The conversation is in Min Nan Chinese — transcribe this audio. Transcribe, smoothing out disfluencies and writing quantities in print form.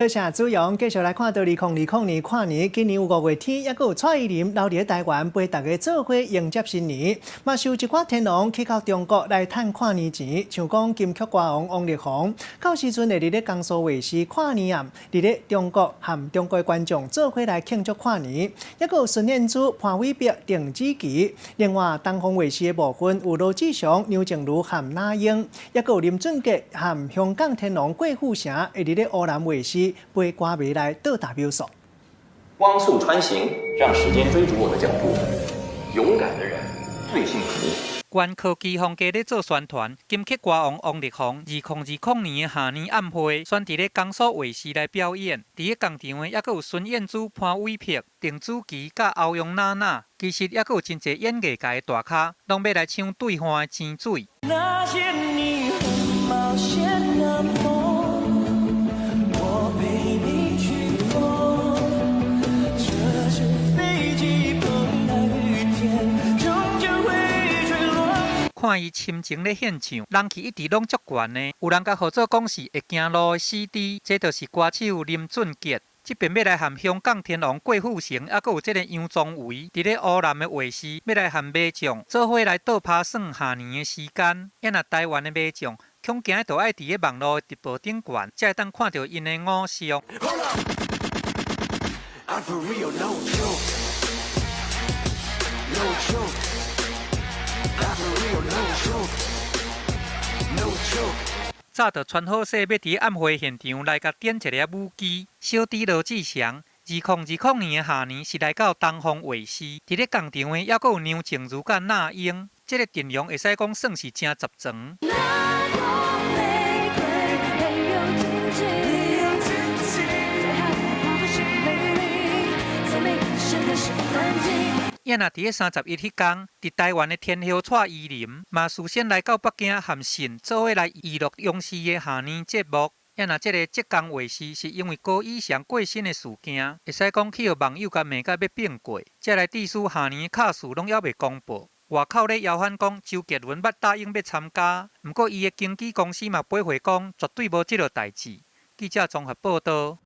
多謝主陽，繼續來看到2020年跨年，今年有五月天，抑閣有蔡依林留佇台灣陪大家做伙迎接新年。嘛是有一寡天王去到中國來趁跨年錢，像講金曲歌王王力宏，到時陣會佇咧江蘇衛視跨年暗，佇咧中國和中國觀眾做伙來慶祝跨年。抑閣有孫燕姿、潘瑋柏、鄧紫棋。另外，東方衛視的部分有羅志祥、梁靜茹和那英，抑閣有林俊傑和香港天王郭富城，會佇咧湖南衛視陪歌迷來倒達秒數。光速穿行，讓時間追逐我的腳步。勇敢的人最幸福。懸科技風格咧做宣傳，金曲歌王王力宏2020年的跨年暗會，選佇咧江蘇衛視來表演。佇咧仝場的，抑閣有孫燕姿、潘瑋柏、鄧紫棋佮歐陽娜娜。其實抑閣有真濟演藝界的大咖，攏欲來搶對岸的錢水。那些你很冒險的夢，我陪你去瘋。這是飛機碰到雨天，終究會墜落。看伊深情咧獻唱，人氣一直攏足懸的。有人共號做講是會行路的 CD，這就是歌手林俊傑。這遍欲來和香港天王郭富城，抑閣有這个楊宗緯，佇咧湖南的衛視，欲來和迷眾做伙來倒拍算跨年的時間。啊若台灣的迷眾，恐驚著愛佇咧網路直播頂懸，才會當看著𪜶的偶像。 I'm for real, no joke. No joke. I'm for real, no joke. No joke. 早就傳好勢，欲佇暗會現場來共點一个舞機。小弟羅志祥，2020年的跨年是來到東方衛視，佇咧仝場的抑閣有梁靜茹佮那英，這个陣容會使講算是誠雜裝。那朵玫瑰沒有荊棘，最害怕的是美麗，最美的是反擊。啊若佇咧31彼工，佇台灣的天后蔡依林嘛事先來到北京和信做伙來娛樂央視的跨年節目。啊若這个浙江衛視是因為高以翔過身的事件，會使講去予網友共罵甲欲變過，才來致使跨年的卡司攏猶未公布。外口咧謠傳講周杰倫捌答應欲參加，毋過伊的經紀公司嘛回覆講絕對無這个代誌。記者綜合報道。